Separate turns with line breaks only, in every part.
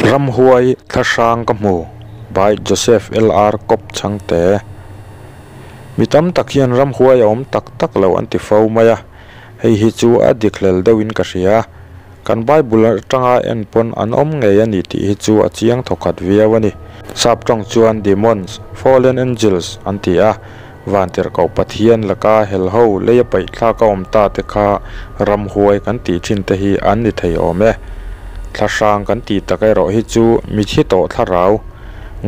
Ramhuai Thlahrang Ka Hmu by Joseph LR Kawp Chhangte Mi tam tak hian ramhuai a awm tak tak lo an ti fo mai a, hei hi chu a dik hlel deuhin ka hria. Kan Bible atanga en pawn an awm ngei a ni tih hi chu a chiang thawkhat viau a ni. Sap tawng chuan demons, fallen angels an ti a, Vantirhkoh Pathian laka helho leia paihthlak a awm ta te kha ramhuai kan tih thin te hi an ni thei awm e. Thlahrang kan tih tak erawh hi chu mithi tawh thlarau,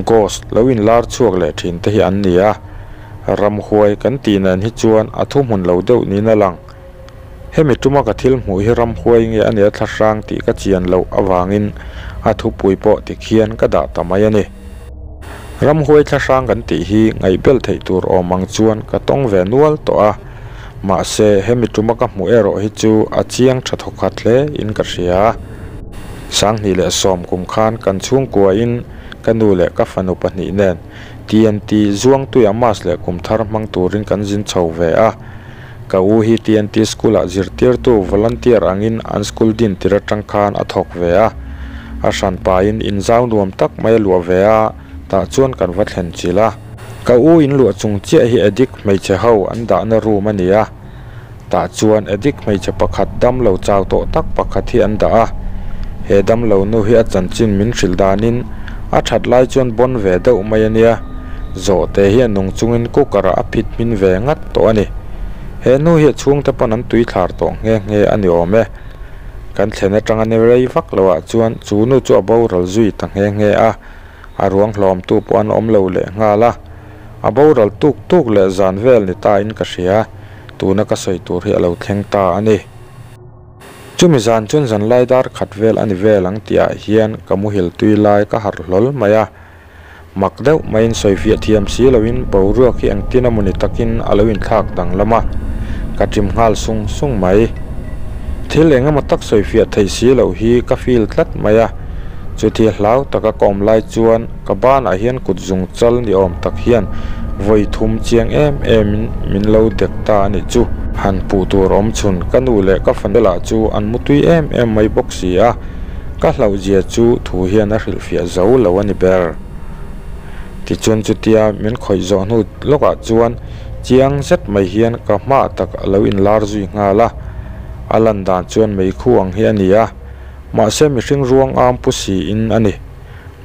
ghost, lo inlar chhuak leh thin te hi an ni a. Ramhuai kan tih nen hi chuan a thuhmun lo deuh niin a lang. Hemi tuma ka thil hmuh hi ramhuai nge a nia thlahrang tih ka chian loh avangin a thupui pawh tikhian ka dah ta mai a ni. Ramhuai thlahrang kan tih hi ngaihbel theih tur awm ang chuan ka tawng ve nual tawh a, mahse hemi tuma ka hmuh erawh hi chu a chiang tha thawkhat hle in ka hria. 2010 kum khan kan chhungkua in ka nu leh ka fanu pahnih nen TNT Zuangtuia Mass leh kum thar hmang turin kan zin chho ve a. Ka u hi TNT School ah zirtirtu volunteer angin an school din tir atang khan a thawk ve a. A hran pahin inzau nuam tak mai a luah ve a, tah chuan kan va thlen chilh a. Ka u in luah chung chiah hi addict hmeichhe ho an dahna room a ni a. Tah chuan addict hmeichhe pakhat damlo chau tawh tak pakhat hi an dah a. He damlo nu hi a chanchin min hrilh danin a that lai chuan bawn ve deuh mai a nia. Zawhte hi a nung chungin cooker ah a phit hmin ve ngat tawh a ni. He nu hi a chhungte pawn an tui thlar tawh nghe nghe a ni awm e. Kan thlen atanga ni rei vak lo ah chuan chu nu chu a boral zui ta nghe nghe a, a ruang hlawmtu pawh an awm lo leh nghal a. A boral tuk tuk leh zan vel ni ta in ka hria, tuna ka sawi tur hi a lo thleng ta a ni. Chumi zan chuan zanlai dar khat vel a ni vel ang tih ah hian ka muhil tui lai ka harh hlawl mai a. Mak deuh maiin sawifiah thiam si loin boruak hi engtin emaw ni takin a lo inthlak danglam a, ka ṭim nghal sung sung mai. Thil eng emaw tak sawifiah theih si loh hi ka feel tlat mai a, chuti hlau taka ka awm lai chuan ka banah hian kut zung chal ni awm tak hian vawi thum chiang em emin min lo dek ta a nih chu. Han puh tur awm chhun ka nu leh ka fanu lah chu an mutui em em mai bawk si a. Ka hlauhzia chu thu hian a hrilhfiah zo lo a ni ber. Tichuan chutia min khawih zawh hnu lawkah chuan chiang zet mai hian ka hma tak a lo inlar zui nghal a. A lan dan chuan meikhu ang hi a ni a, mahse mihring ruang am pu siin a ni.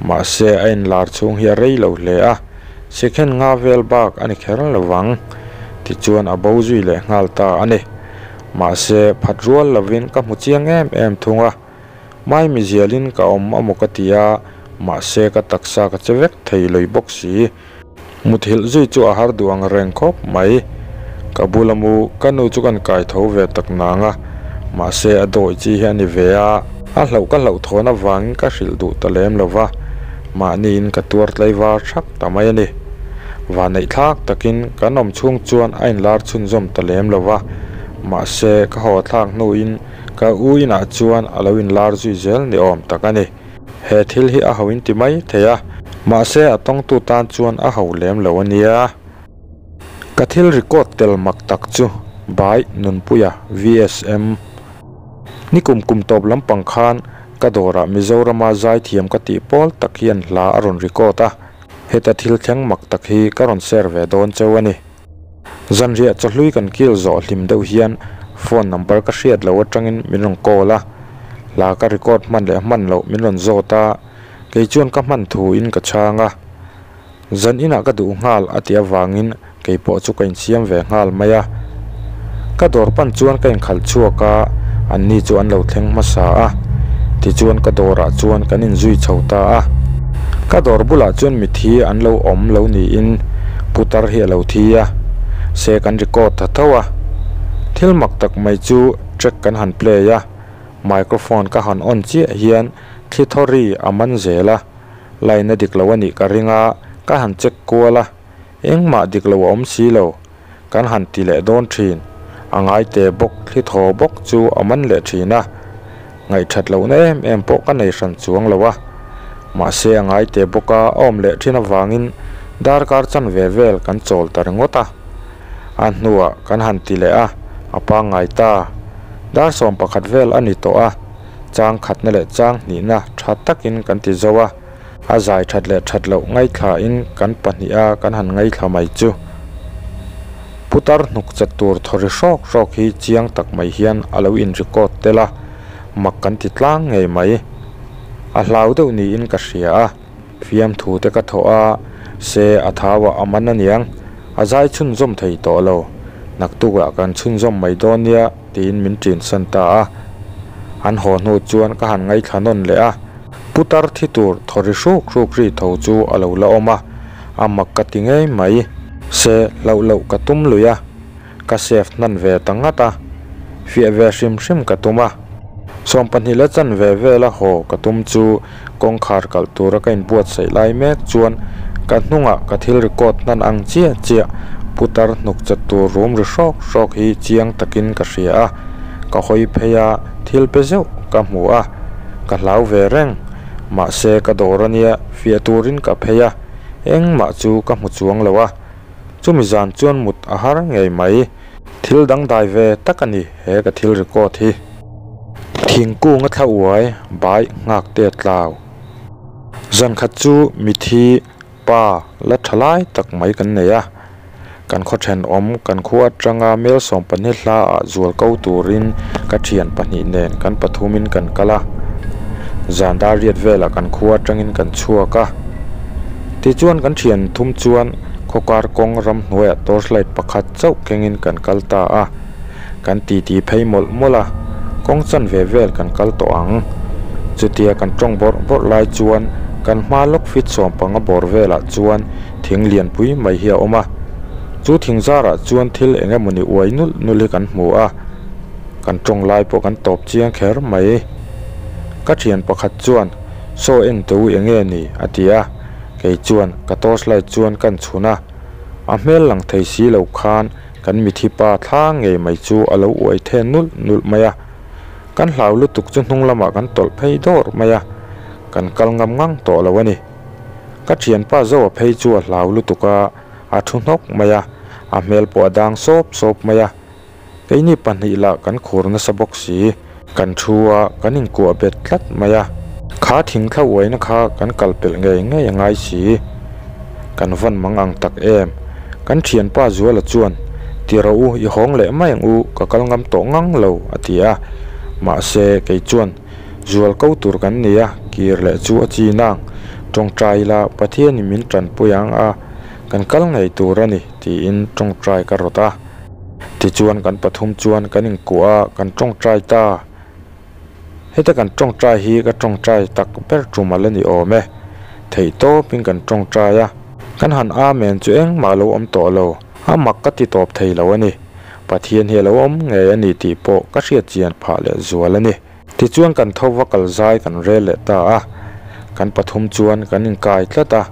Mahse a inlar chhung hi a rei lo hle a, sikhen nga vel bak a ni kher lo vang. Tichuan a bo zui leh nghal ta a ni. Mahse phat rual lovin ka hmu chiang em em thung a. Mai mizialin ka awm a maw ka ti a, mahse ka taksa ka che vek thei loi bawk si. Muthilh zui chu a har duh ang reng khawp mai. Ka bula mu ka nu chu kan kai tho ve tak nang a, mahse a dawi chi hi a ni ve a. A hlauh ka hlauh thawn avangin ka hrilh duh ta lem lo va, mahniin ka tuar tlaivar thak ta mai a ni. Vanneih thlak takin kan awm chhung chuan a inlar chhunzawm ta lem lo va, mahse ka haw thlak hnuin Ka u inah chuan a lo inlar zui zel ni awm tak a ni. He thil hi a ho in ti mai thei a, mahse a tawngtu tan chuan a ho lem lo a nia. Ka thil record tel mak tak chu Bai Nunpuia VSM. Nikum kum tawp lampang khan ka dawrah Mizorama zaithiam ka tih pawl tak hian hla a rawn record a, heta thil thleng mak tak hi ka rawn share ve dawn cheu a ni. Zanriah chawhlui kan kil zawh hlim deuh hian phone number ka hriat loh atangin min rawn call a, hla ka record hman leh hman loh min rawn zawt a, kei chuan ka hman thu in ka chhang a. Zan inah ka duh nghal a tih avangin kei pawh chu ka insiam ve nghal mai a. Ka dawr pan chuan ka inkhalh chhuak a, anni chu an lo thleng hmasa a. Tichuan ka dawrah chuan kan inzui chho ta a. Ka dawr bulah chuan mithi an lo awm lo niin putar hi a lo thi a, se kan record ta tho a. Thil mak tak mai chu track kan han play a, microphone ka han on chiah hian thli thawri a man zel a, line a dik lo a nih ka ring a, ka han check kual a, engmah dik lo a awm si lo. Kan han ti leh dawn thin. A ngaite bawk thli thaw bawk chu a man leh thin a. Ngaihthat lohna em em pawh ka nei hran chuang lo a. Mahse a ngaite bawk a awm leh thin avangin darkar chanve vel kan chawl ta ringawt a. A hnuah kan han ti leh a, a pangngai ta. Dar 11 vel a ni tawh a. Chang khatna leh chang hnihna tha takin kan ti zo a, a zai that leh that loh ngaithlain kan pahniha kan han ngaithla mai chu. Putar hnuk chat tur thaw ri hrawk hrawk hi chiang tak mai hian a lo in record tel a, mak kan ti tlang ngei mai. A hlau deuh niin ka hria a, fiamthu te ka thawh a, se a thau ah a man aniang, a zai chhunzawm thei tawh lo, naktukah kan chhunzawm mai dawn nia tiin min ṭinsan ta a. An haw hnu chuan ka han ngaithla nawn leh a, putar thi tur thaw ri hruk hruk ri tho chu a lo la awm a. A mak ka ti ngei mai. Se hlauh loh ka tum lui a, ka save hnan ve ta ngat a, fiah ve hrim hrim ka tum a. Sawmpahnih la chan ve vela haw ka tum chu kawngkhar kalh tura ka inbuatsaih lai mek chuan ka hnungah ka thil record hnan ang chiah chiah putar hnuk chat tur rum ri hrawk hrawk hi chiang takin ka hria a, ka hawi phei a, thil pe zeuh ka hmu a, ka hlau ve reng. Mahse ka dawr ania fiah turin ka phei a, engmah chu ka hmu chuang lo a. Chumi zan chuan mut a har ngei mai. Thil dangdai ve tak a ni he ka thil record hi. Thingkung a thla uai bai nghak te tlau. Zan khat chu mithi Pa la tha lai tak mai kan nei a, kan khaw thenawm kan khua atanga mel sawmpahnih hla ah zual ko turin ka thian pahnih nen kan pathumin kan kal a, zan dar riat velah kan khua atangin kan chhuak a. Tichuan kan thian thum chuan khawkar kawng ramhnuaiah torchlight pakhat chauh kengin kan kal ta a. Kan titi phei mawlh mawlh a, kawng chanve vel kan kal tawh ang. Chutia kan tawng bawrh bawrh lai chuan kan hma lawk fit sawmpanga bawr velah chuan thing lianpui mai hi a awm a. Chu thing zarah chuan thil eng emawni uai nulh nulh hi kan hmu a, kan tawng lai pawh kan tawp chiang kher mai. Ka thian pakhat chuan, Saw en teh u eng nge ni? a ti a, kei chuan ka torchlight chuan kan chhun a, a hmel lang thei si lo khan Kan mithi pa thla ngei mai chu a lo uai then nulh nulh mai a, kan hlau lutuk chu hnung lamah kan tawlh phei dawr mai a, kan kal ngam ngang tawh lo a ni. Ka thianpa Zoa phei chu a hlau lutuk a, a thu hnawk mai a, a hmel pawh a dang sawp sawp mai a. Keini pahnih lah kan khur nasa bawk si, kan thu a, kan inkuah bet tlat mai a. Kha thingthla uaina kha kan kal pelh ngei ngei a ngai si. Kan van mang ang tak em? Kan thianpa Zuala chuan, Ti rawh u, i hawng leh mai ang u, ka kal ngam tawh ngang lo, a ti a. Mahse, kei chuan, Zual ko tur kan ni a, kir leh chu a chi nang. Tawngtai ila, Pathianin min tanpui ang a, kan kal ngei tur a ni, tiin tawngtai ka rawt a. Tichuan kan pathum chuan kan inkuah a, kan tawngtai ta. Heta kan tawngtai hi ka tawngtai tak ber tum a la ni awm e. Theih tawpin kan tawngtai a, kan han Amen chu engmah a lo awm tawh lo, a mak ka ti tawp thei lo a ni. Pathian hi a lo awm ngei a ni tih pawh ka hriat chian phah leh zual a ni. Tichuan kan tho va kal zai kan rel leh ta a, kan pathum chuan kan inkai tlat a.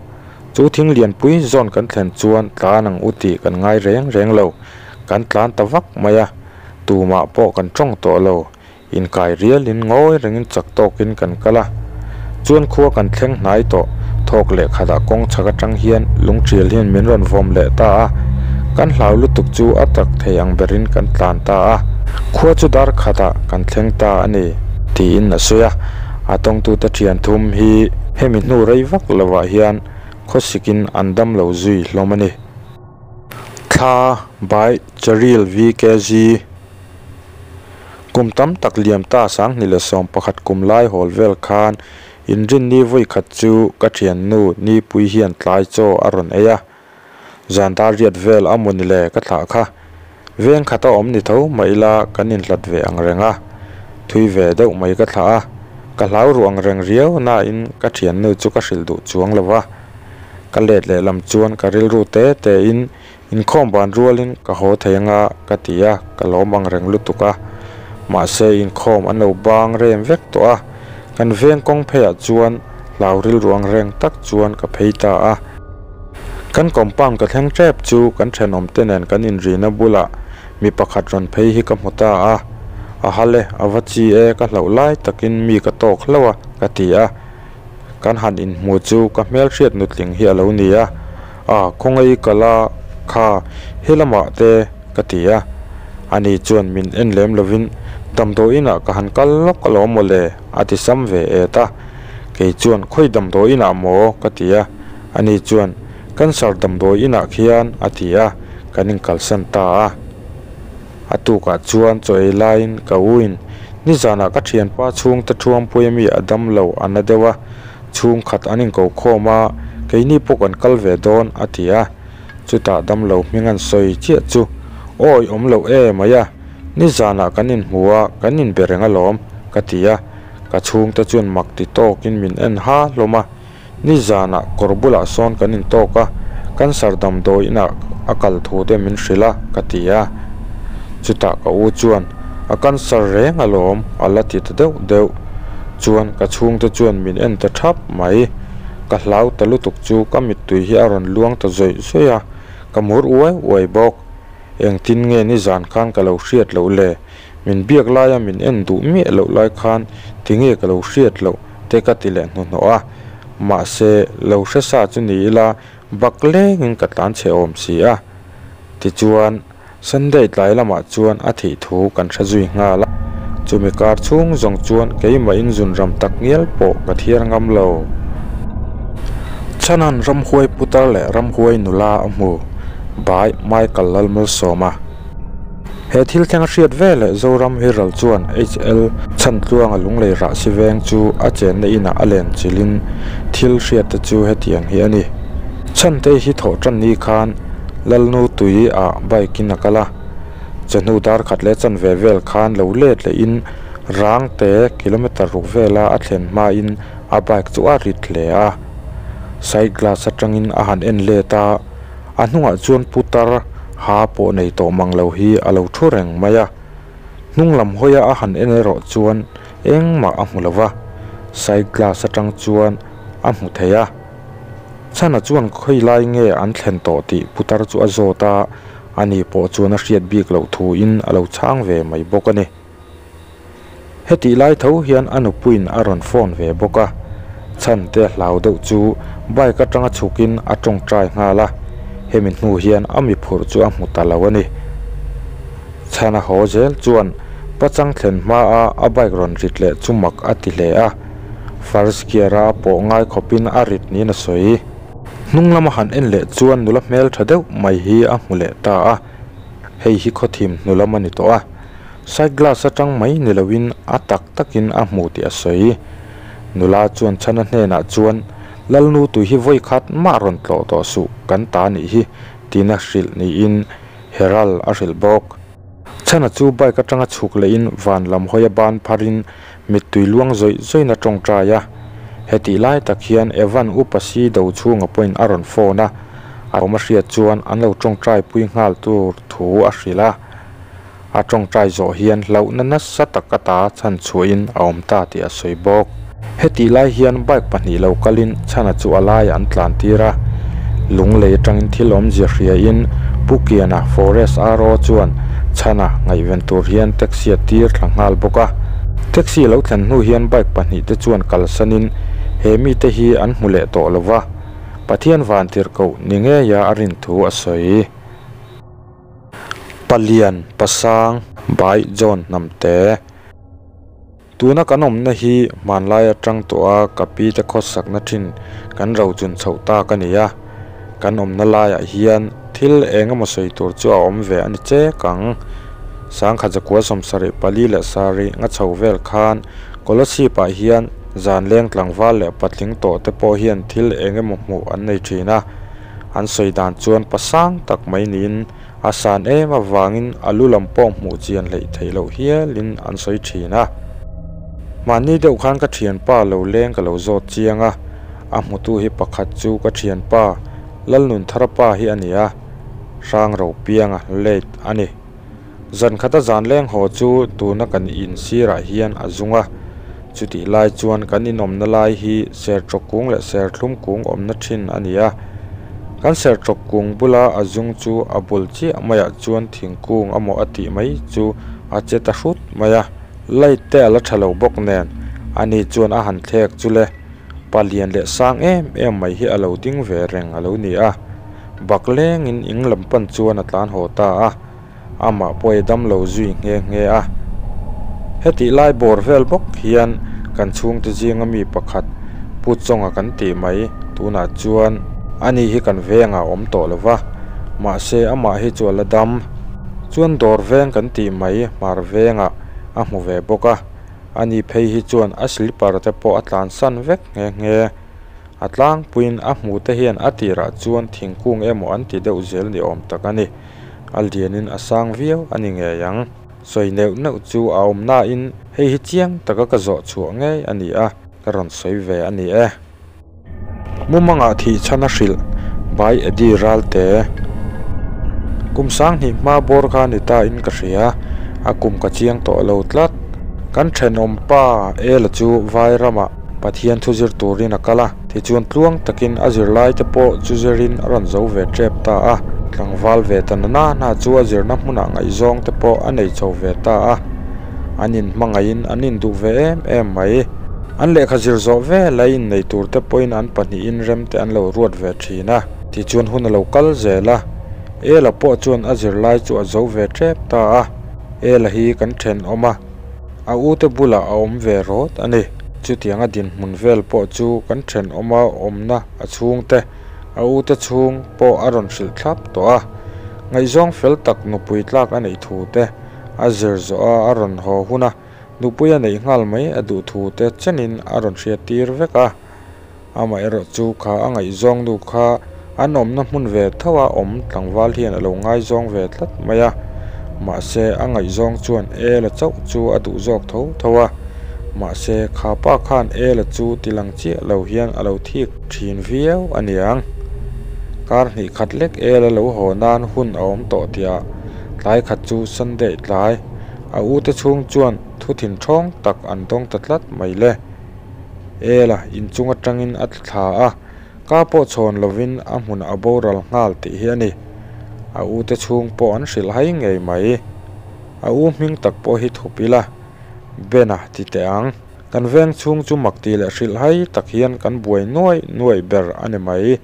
Chu thing lianpui zawn kan thlen chuan tlan ang u tih kan ngai reng reng lo, kan tlan ta vak mai a, tumah pawh kan tawng tawh lo. Inkai rialin ngawi rengin chak tawkin kan kal a, chuan khua kan thleng hnai tawh. Thawk leh khatah kawng chhak atang hian lungtial hian min rawn vawm leh ta a, kan hlau lutuk chu a tak thei ang berin kan tlan ta a, khua chu dar khatah kan thleng ta a ni, tiin a sawi a, a tawngtute thian thum hi hemi hnu rei vak lovah hian khawsikin an dam lo zui hlawm a ni. Thla by Cheryl VKG. Kum tam tak liam ta Sanghni leh Sawmpakhat kum lai hawl vel khan Inrinni vawi khat chu ka thiannu Nipui hian tlai chaw a rawn ei a. Zan dar riat vel a mawni le ka thlah kha. Veng khat a awm ni tho mah ila kan inhlat ve ang reng a. Thui ve deuh mai ka thlah a. Ka hlau ruh ang reng riau nain ka thiannu chu ka hrilh duh chuang lo va. Ka let lehlam chuan ka rilru te tein Inkhawm ban rualin ka haw thei anga ka ti a, ka lawm ang reng lutuk a. Mahse inkhawm an lo bang rem vek tawh a, kan veng kawng pheiah chuan hlau rilru ang reng tak chuan ka phei ta a. Kan compound ka thleng tep chu kan thenawm te nen kan inrina bulah mi pakhat rawn phei hi ka hmu ta a, a hal e, a va chi e, ka hlauh lai takin mi ka tawk hlauh a, ka ti a. Kan han inhmu chu ka hmelhriat nutling hi a lo ni a. A, khawngaih ka la kha helamah te ka ti a, ani chuan min en lem lovin Damdawi inah ka han kal lawk alawm maw le, a ti sam ve et a. Kei chuan, Khawi damdawi inah maw? ka ti a. Ani chuan, Cancer damdawi inah khian, a ti a, kan inkalsan ta a. A tukah chuan chaw ei laiin ka uin, Nizanah ka thianpa chhungte thuampui ami a dam lo a na deuh a, chhungkhat an inko khawm a, keini pawh kan kal ve dawn, a ti a. Chutah damlo hming an sawi chiah chu, Awi awm loh e mai a, nizanah kan inhmu a, kan inbe reng alawm, ka ti a. Ka chhungte chuan mak ti tawkin min en ha hlawm a. Nizanah kawr bulah sawn kan intawk a, cancer damdawi inah a kal thu te min hrilh a, ka ti a. Chutah ka u chuan, A cancer reng alawm, a la ti ta deuh deuh. Chuan ka chhungte chuan min en ta thap mai. Ka hlau ta lutuk chu ka mittui hi a rawn luang ta zawih zawih a, ka mur uai uai bawk. Engtin nge nizan khan ka lo hriat loh le? Min biak laia min en duh miah loh lai khan tinge ka lo hriat loh te ka ti leh hnuhnawh a, mahse lo hre sa chu ni ila bak lengin ka tlan chhe awm si a. Tichuan, Sunday tlai lamah chuan a thih thu kan hre zui nghal a, chumi kar chhung zawng chuan keimah inzunram tak ngial pawh ka thiar ngam lo. Chhanan ramhuai putar leh ramhuai nula a hmu, Bai Michael Lalmalsawma. He thil thleng a hriat ve leh Zoram Herald chuan HL Chhantluanga Lunglei Rahsi veng chu a chenna inah a len chilhin thil hriat te chu hetiang hi a ni. Chhantei hi thawh tan ni khan Lalnu tui ah bike in a kal a, chawhnu dar khat leh chanve vel khan lo let leh in rang te kilometer ruk vela a thlen hmain a bike chu a rit hle a. Side glass atangin a han en let a. A hnungah chuan putar ha pawh nei tawh mang lo hi a lo thu reng mai a, hnung lam hawia a han en erawh chuan engmah a hmu lo va, side glass atang chuan a hmu thei a. Chhana chuan khawi lai nge an thlen tawh tih putar chu a zawt a, ani pawh chuan a hriat bik loh thuin a lo chhang ve mai bawk a ni. Hetih lai tho hian a nupuiin a rawn phone ve bawk a, Chhante hlau deuh chu bike atanga chhukin a tawngtai nghal a, hemi hnu hian a mi phurh chu a hmu ta lo a ni. Chhana haw zel chuan pachang thlen hmaa a bike rawn rit leh chu mak a ti hle a, first gear a pawh ngai khawpin a rit niin a sawi. Hnung lama han en leh chuan nula hmeltha deuh mai hi a hmu leh ta a, hei hi khawthim hnu lam a ni tawh a. Side glass atang mai ni loin a tak takin a hmu tih a sawi. Nula chuan chhana hnenah chuan, Lalnu tui hi vawi khat mah rawn tlawh tawh suh, kan ta nih hi, tiin a hrilh niin Herald a hrilh bawk. Chhana chu bike atanga chhuk lehin van lam hawia ban pharin mittui luang zawih zawiin a tawngtai a. Hetih lai tak hian Evan upa si do chhunga pawhin a rawn phone a, a awm a hriat chuan an lo tawngtai pui nghal tur thu a hrilh a. A tawngtai zawh hian hlauhna nasa tak ata chhan chhuahin a awm ta tih a sawi bawk. Hetih lai hian bike pahnih lo kalin chhana chu a laiah an tlan tir a, lunglei atangin thil awmzia hriain Pu Kiana Forest RO chuan chhana ngaihven tur hian taxi a tir thla nghal bawk a. Taxi lo thlen hnu hian bike pahnih te chuan kalsanin he mite hi an hmu leh tawh lo va, Pathian vantirhkoh ni ngeia a rin thu a sawi. Palian, Pasang, Bai, John, Hnamte. Tuna kan awmna hi hmanlai atang tawha ka pi te khawsakna thin kan rochun chhoh tak a ni a. Kan awmna laiah hian thil eng emaw sawi tur chu a awm ve a ni chek ang. Sangkhat zakua sawmsarih pali leh sarih nga chho vel khan Kolasib ah hian zan leng tlangval leh patling tawh te pawh hian thil eng emaw hmuh an nei thin a. An sawi dan chuan pa sang tak mai niin a san em avangin a lu lam pawh hmuh chian hleih theih loh hialin an sawi thin a. Mahni deuh khan ka thianpa lo leng ka lo zawt chiang a, a hmutu hi pakhat chu ka thianpa Lalnuntharapa hi a ni a, Hrangro pianga late a ni. Zan khata zan leng haw chu tuna kan in sirah hian a zung a, chutih lai chuan kan inawmna lai hi sertawk kung leh serthlum kung awmna thin a ni a. Kan sertawk kung bula a zung chu a bul chiah maiah chuan thingkung amaw a tih mai chu a che ta hrut mai a, light te a la tha lo bawk nen ani chuan a han thlek chu le palian leh sang em em mai hi a lo ding ve reng a lo ni a, bak lengin ing lam pan chuan a tlan haw ta a. Amah pawh i dam lo zui nghe nghe a. Hetih lai bawr vel bawk hian kan chhungte zinga mi pakhat Pu Chawnga kan tih mai tunah chuan ani hi kan vengah a awm tawh lo va, mahse amah hi chu a la dam. Chuan dawr veng kan tih mai hmar vengah a hmu ve bawk a, ani phei hi chuan a slipper te pawh a tlansan vek nghe nghe. A tlangpuiin a hmuhte hian a tirah chuan thingkung emaw an ti deuh zel ni awm tak a ni. A lianin a sang viau a ni ngei ang. Sawi neuh neuh chu a awm nain hei hi chiang taka ka zawh chhuah ngei a ni a, ka rawn sawi ve a ni e. Mumangah thih chhan a hrilh by Eddie Ralte. Kum sanghnih hma bawr kha ni ta in ka hria, a kum ka chiang tawh lo tlat. Kan thenawm pa Ela chu vai ramah Pathian thu zir turin a kal a, tichuan tluang takin a zirlai te pawh chu zirin a rawn zo ve tep ta a. Tlangval ve ta na na chu a zirna hmunah ngaihzawng te pawh a nei chho ve ta a. An inhmangaihin an induh ve em em mai. An lehkha zir zawh vel a innei tur te pawhin an pahnihin rem te an lo ruat ve thin a. Tichuan hun a lo kal zel a, Ela pawh chuan a zirlai chu a zo ve tep ta a. Ela hi kan thenawm a. A ute bulah a awm ve rawt a ni. Chutianga dinhmun vel pawh chu kan thenawma awmna a chhungte, a ute chhung pawh a rawn hrilh thlap tawh a. Ngaihzawng fel tak nupui tlak a neih thu te, a zir zawh a a rawn haw hun a, nupui a neih nghal mai a duh thu te chenin a rawn hriattir vek a. Amaherawhchu kha a ngaihzawng nu kha an awmna hmun ve tho a awm tlangval hian a lo ngaizawng ve tlat mai a. Mahse a ngaihzawng chuan Ela chauh chu a duh zawk tho tho a. Mahse kha pa khan Ela chu ti lang chiah lo hian a lo thik thin viau a niang. Kar hnih khat lek Ela lo haw nan hun a awm tawh tihah tlai khat chu Sunday tlai a ute chhung chuan thu thin thawng tak an dawng ta tlat mai le. Ela, inchung atangin a tla thla a, ka pawh chhawn lovin a hmunah a boral nghal tih hi a ni. A ute chhung pawh an hrilh hai ngei mai. A u hming tak pawh hi thup ila, Bena ti teh ang. Kan veng chhung chu mak tih leh hrilh hai tak hian kan buai nuaih nuaih ber a ni mai.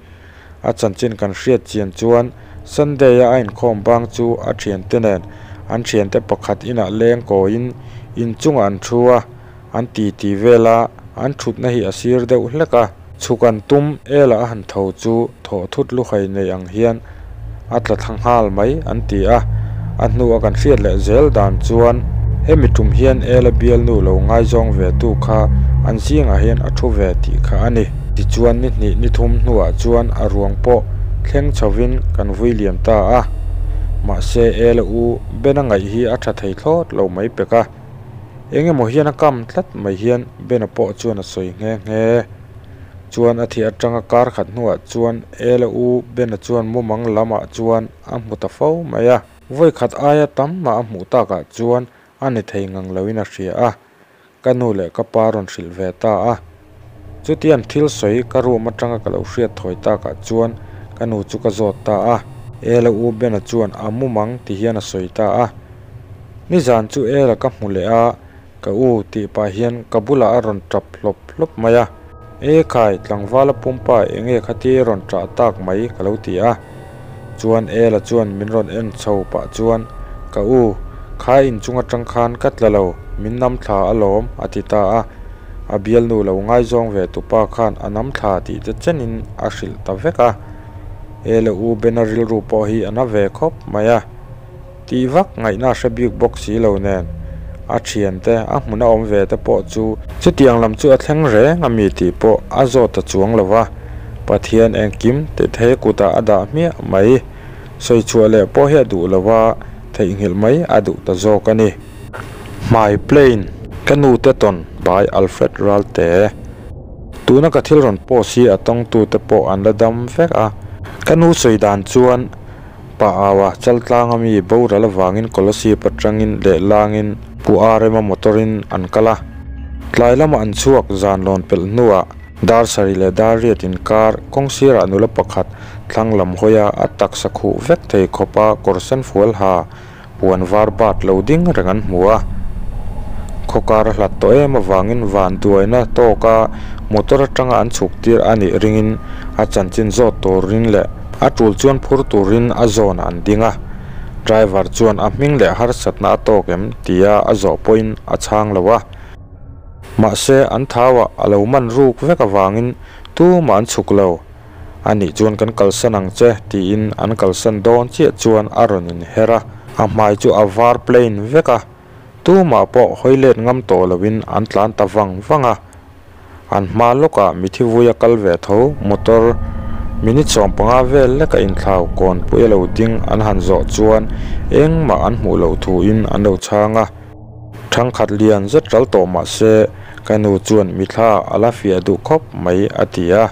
A chanchin kan hriat chian chuan Sunday-a a inkhawm bang chu a thiante nen an thiante pakhat inah leng kawiin inchungah an thu a, An ti ti vel a, an thutna hi a sir deuh hlek a. Chhuk an tum ela a han tho chu thawh thut luhai nei ang hian a tla thla nghal mai an ti a. A hnu a kan hriat leh zel dan chuan hemi tum hian ela bialnu lo ngaizawng ve tu kha an zingah hian a thu ve tih kha a ni. Tichuan ni hnih ni thum hnuah chuan a ruang pawh thleng chhovin kan vui liam ta a. Mahse ela u Bena ngaih hi a tha thei thlawt lo mai pek a. Eng emaw hian a kam tlat mai hian Bena pawh chuan a sawi nghe nghe. Chuan a thih atanga kar khat hnuah chuan Ela u Bena chuan mumang lamah chuan a hmu ta fo mai a. Vawi khat aia tam mah a hmuh takah chuan a ni thei ngang loin a hria a. Ka nu leh ka pa rawn hrilh ve ta a. Chutiang thil sawi ka room atanga ka lo hriat thawi takah chuan ka nu chu ka zawt ta a. Ela u Bena chuan a mumang ti hian a sawi ta a. Nizan chu Ela ka hmu leh a, ka u tih pah hian ka bulah a rawn tap hlawp hlawp mai a. E khai, tlangvala pumpa enge khati rawn tah tak mai ka lo ti a. Chuan Ela chuan min rawn en chho pah chuan, Ka u, kha inchung atang khan ka tla lo, min nam thla alawm a ti ta a. A bialnu lo ngaizawng ve tupa khan a nam thla tih te chenin a hrilh ta vek a. Ela u Bena rilru pawh hi a na ve khawp mai a. Tih vak ngaihna a hre bik bawk si lo nen, a thiante a hmuna awm ve te pawh chu chutiang lam chu a thleng reng a mi tih pawh a zawt ta chuang lo va, Pathian engkim tithei kutah a dah hmiah mai. Sawi chhuah leh pawh hi a duh lo va, theihnghilh mai a duh ta zawk a ni. Hmai Plain, Ka nu te tawn by Alfred Ralte. Tuna ka thil rawn post hi a tawngtute pawh an la dam vek a, ka nu sawi dan chuan Pa Aua, Chaltlanga mi boral avangin Kolasib atangin leh langin Pu Arema motor-in an kal a. Tlai lama an chhuak zan lawn pelh hnuah dar sarih leh dar riat inkar kawng sirah nula pakhat thlang lam hawia a taksa khuh vek thei khawpa kawr sen fual ha puan var bat lo ding reng an hmu a. Khawkar a hlat tawh em avangin van duaina tawka motor atanga an chhuk tir a nih ringin a chanchin zawt turin leh a tul chuan phur turin a zawnah an ding a. Driver chuan a hming leh harsatna a tawk em tia a zawh pawhin a chhang lo a. Mahse an thauah a lo man ruk vek avangin tumah an chhuk lo. Anih chuan kan kalsan ang che tiin an kalsan dawn chiah chuan a rawn inher a, a hmai chu a var plain vek a, tumah pawh hawi let ngam tawh loin an tlan ta vang vang a. An hma lawkah mithi vui a kal ve tho, motor minute 15 vel leka inthlau kawnpui a lo ding an han zawh chuan engmah an hmuh loh thuin an lo chhang a. Thangkhat lian zet ral tawh mah se ka nu chuan mithla a la fiah duh khawp mai a ti a.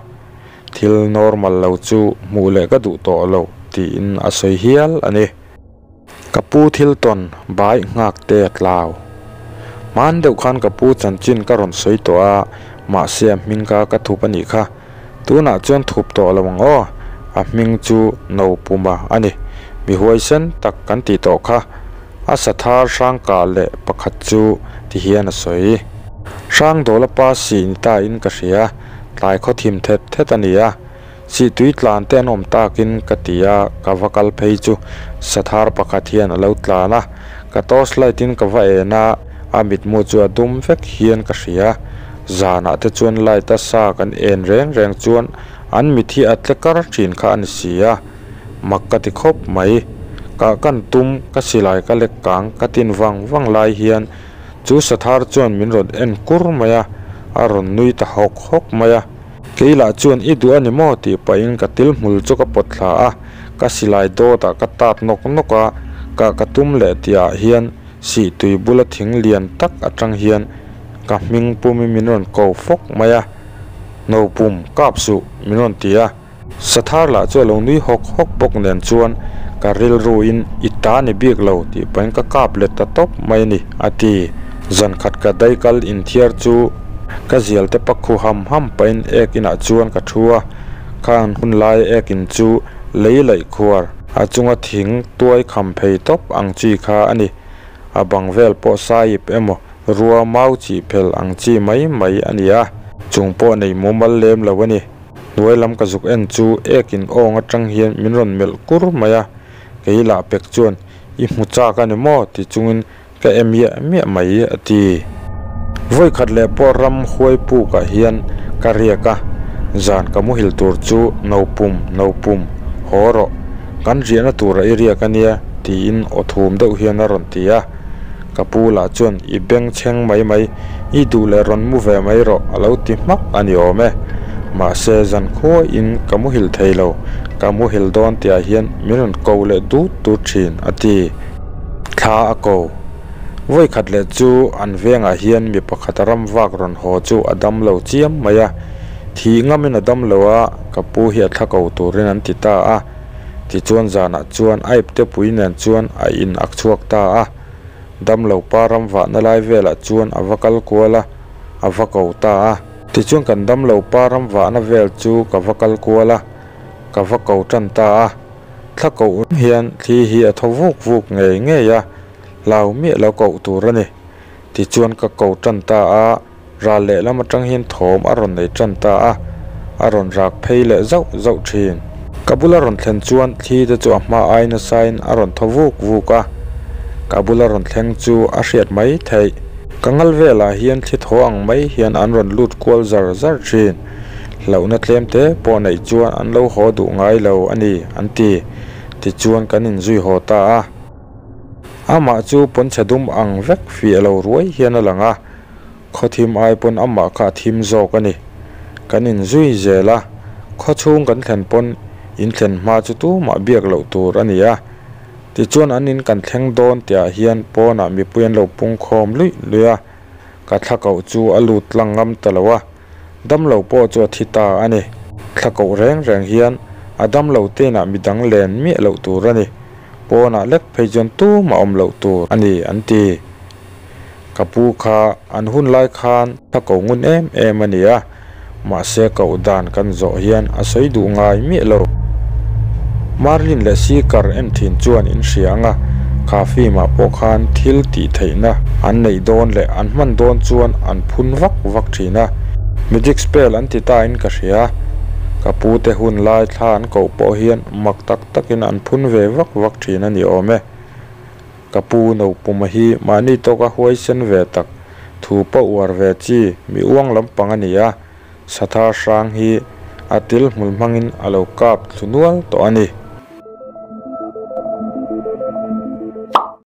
Thil normal lo chu hmuh leh ka duh tawh lo tiin a sawi hial a ni. Ka pu thil tawn bai nghak te a tlau. Hman deuh khan ka pu chanchin ka rawn sawi tawh a, mahse a hming kha ka thup a nih kha. Tunah chuan thup tawh lo ang aw, a hming chu Nopuma a ni. Mi huaisen tak kan tih tawh kha. A sathar hrangkah leh pakhat chu ti hian a sawi. Hrangdawla pa sih ni ta in ka hria, tlai khaw thim thet thet a ni a. Sihtui tlan te an awm takin ka ti a, ka va kal phei chu sathar pakhat hian a lo tlan a, ka torch light in ka va en a, a mitmu chu a dum vek hian ka hria. Zanah te chuan light a sa kan en reng reng chuan an mit hi a tle kar thin kha a ni si a, mak ka ti khawp mai. Kah kan tum ka silai ka lek kang ka tin vang vang lai hian chu sathar chuan min rawn en kur mai a, a rawn nui ta hawk hawk mai a. Kei lah chuan i duh a ni maw tih pahin ka til hmul chu ka pawt thla a, ka silai dawtah ka tap nawk nawk a, kah ka tum leh tihah hian sihtui bula thing lian tak atang hian ka hming pumin min rawn ko fawk mai a, Nopum, kap suh, min rawn ti a. Sathar lah chu a lo nui hawk hawk bawk nen chuan ka rilruin i ta ni bik lo tih pahin ka kap let ta tawp mai a ni, a ti. Zankhat ka daikal inthiar chu ka zial te pak khu ham ham pahin ek inah chuan ka thu a, khang hun laia ek in chu lei laih khuar a chunga thing tuai kham phei tawp ang chi kha a ni. A bang vel pawh saip emaw rua mau chih phel ang chi mai mai a ni a, chung pawh nei mumal lem lo a ni. Hnuai lam ka zuk en chu ek in awng atang hian min rawn melh kur mai a, kei lah pek chuan i hmu chak a ni maw ti chungin ka e miah miah mai a ti. Vawi khat leh pawh ram huai pukah hian ka riak a, zan ka muhil tur chu no pum no pum haw rawh, kan riahna tura i riak a nia tiin aw thum deuh hian a rawn ti a. Ka pu lah chuan i beng chheng mai mai, i duh leh rawn mu ve mai rawh a lo ti hmak a ni awm e. Mahse zan khuaiin ka muhil thei lo, ka muhil dawn tihah hian min rawn ko leh dut dut thin a ti. Thla a ko. Vawi khat leh chu an vengah hian mi pakhat ram vak rawn haw chu a dam lo chiam mai a, thih ngamin a dam lo a, ka pu hi a thla ko turin an ti ta a. Tichuan zanah chuan a ipte pui nen chuan a in ak chhuak ta a. Damlo pa ram vahna lai velah chuan a va kal kual a, a va ko ta a. Tichuan kan damlo pa ram vahna vel chu ka va kal kual a, ka va ko tan ta a. Thla koh hian thli hi a thaw vuk vuk ngei ngei a, hlau miah lo koh tur a ni. Tichuan ka ko tan ta a. Ral lehlam atang hian thawm a rawn nei tan ta a, a rawn rak phei leh zauh zauh thin. Ka bula rawn thlen chuan thli te chu a hma ai nasain a rawn thaw vuk vuk a, ka bula rawn thleng chu a hriat mai theih. Ka ngal velah hian thli thaw ang mai hian an rawn lut kual zar zar thin. Hlauhna tlem te pawh neih chuan an lo haw duh ngai lo a ni, an ti. Tichuan kan inzui haw ta a. Amah chu pawnchhe dum ang vek fiah lo ruai hian a lang a. Khaw thim ai pawn amah kha a thim zawk a ni. Kan inzui zel a, khaw chhung kan thlen pawn in thlen hma chu tumah biak loh tur a ni a. Tichuan an in kan thleng dawn tihah hian pawnah mipui an lo pung khawm luih luih a, ka thla koh chu a lut tlang ngam ta lo a, damlo pawh chu a thi ta a ni. Thla koh reng reng hian a damlo tenah midang len miah loh tur a ni. Pawnah lek phei chuan tumah awm loh tur a ni an ti. Ka pu kha an hun lai khan thla ko ngun em em a ni a, mahse koh dan kan zawh hian a sawi duh ngai miah lo. Marlin leh Seeker en thin chuan in hria ang a, kha film ah pawh khan thil tih theihna an neih dawn leh an hman dawn chuan an phun vak vak thin a, magic spell an ti ta in ka hria. Ka pu te hun lai thla an koh pawh hian mak tak takin an phun ve vak vak thin a ni awm e. Ka pu Nopuma hi mahni tawka huaisen ve tak, thu pawh uar ve chi, mi uang lampang a ni a, Satha hrang hi a til hmul hmangin a lo kap thlu nual tawh a ni.